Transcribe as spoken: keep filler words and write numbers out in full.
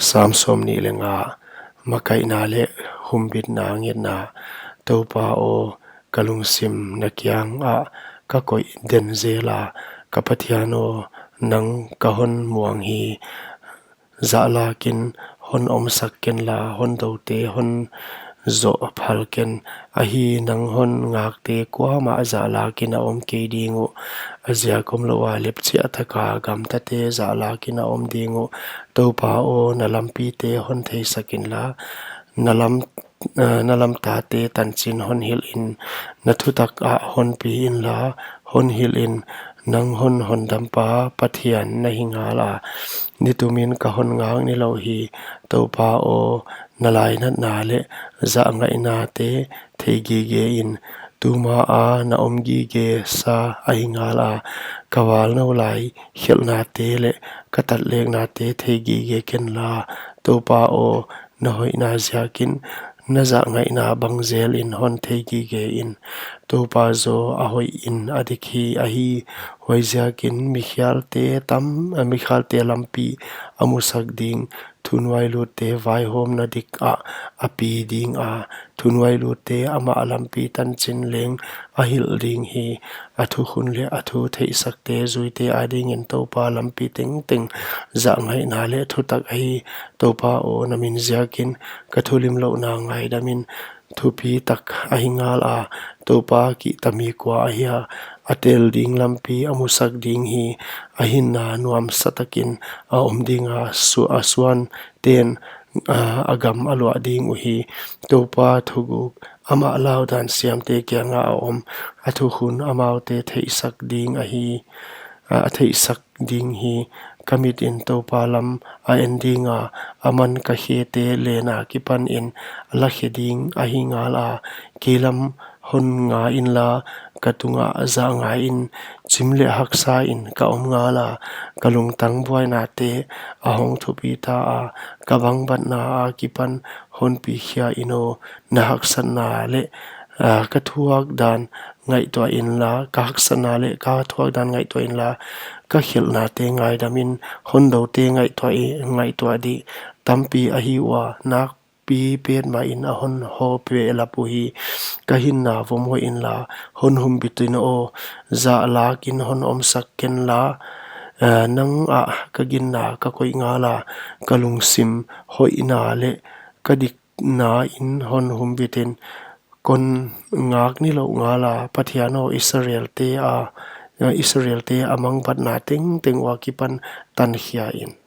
Sam sawmnih leh nga. Makaihna leh humbitna ngetna. Toupa aw, ka lungsim na kiangah ka koih den zel a, ka Pathian aw, nang ka hon muang hi. Zahlakin hon omsak kenla, hon doute hon zoh phal ken. Ahi, nang hon ngakte kuamah zahlakin a om kei ding uh. A ziak omlouh a lepchiah taka gamtate zahlakin a om ding uh. Toupa aw, na lampite hon theisak inla, na lam, eh, na lamtate tanchin hon hilh in. Na thutak ah hon pi inla, hon hilh in. Nang hon hondampa Pathian na hi ngal a, nitumin ka hon ngak nilouh hi. Toupa aw, na lainatna leh zahngaihna te thei gige in. Tuma a na om gige sa ahi ngal a, ka valnou lai khelhnate leh ka tatleknate thei gige kenla. Toupa aw, na hoihna ziakin na zahngaihna bang zelin hon thei gige in. Toupa zaw a hoihin a dik hi. Ahi, huaiziakin mikhialte tam, mikhialte lampi a musak ding. Thunuailutte vaihawmna dik ah a pi ding a, thunuailutte amah lampi tanchin leng a hilh ding hi. A thukhun leh a thu theihsakte zuite adingin Toupa lampi tengteng zahngaihna leh thutak ahi. Toupa aw, na min ziakin ka thulimlouhna ngaidam in. Thupi tak ahi ngal a, Toupa kihta mi kua ahia? A tel ding lampi a musak ding hi. A hinna nuamsa takin a om ding a, su-, a suanten, a, a gam a luah ding uhi. Toupa thuguk, amah laudan siamte kiangah a om. A thukhun amaute theihsak ding ahi, a, a theihsak ding hi. Ka mitin Toupa lam a en ding a, aman ka khete len akipanin a lakhe ding ahi ngal a. Kei lam hon nga inla, ka tungah zahngai in. Chim leh haksa in ka om ngal a, ka lungtang buainate a hong thupi ta a. Ka bangbatna akipan hon pikhia in aw. Na haksatna leh, ah, ka thuak dan ngaihtuah inla, ka haksatna leh ka thuak dan ngaihtuah inla, ka khelhnate ngaidam in. Hondoute ngaihtuah i, ngaihtuah di, tampi ahi ua, nakpi petmahin a hon hawpeh lap uhi. Ka hinna vom hoih inla, hon humbit in aw. Zahlakin hon omsak kenla, ah, nang ah ka ginna ka koih ngal a, ka lungsim hoihna leh ka dik na in hon humbit in. Kon ngak nilouh ngal a, Pathian aw, Israelte a, Israelte a mangbatna tengteng ua kipan tankhia in.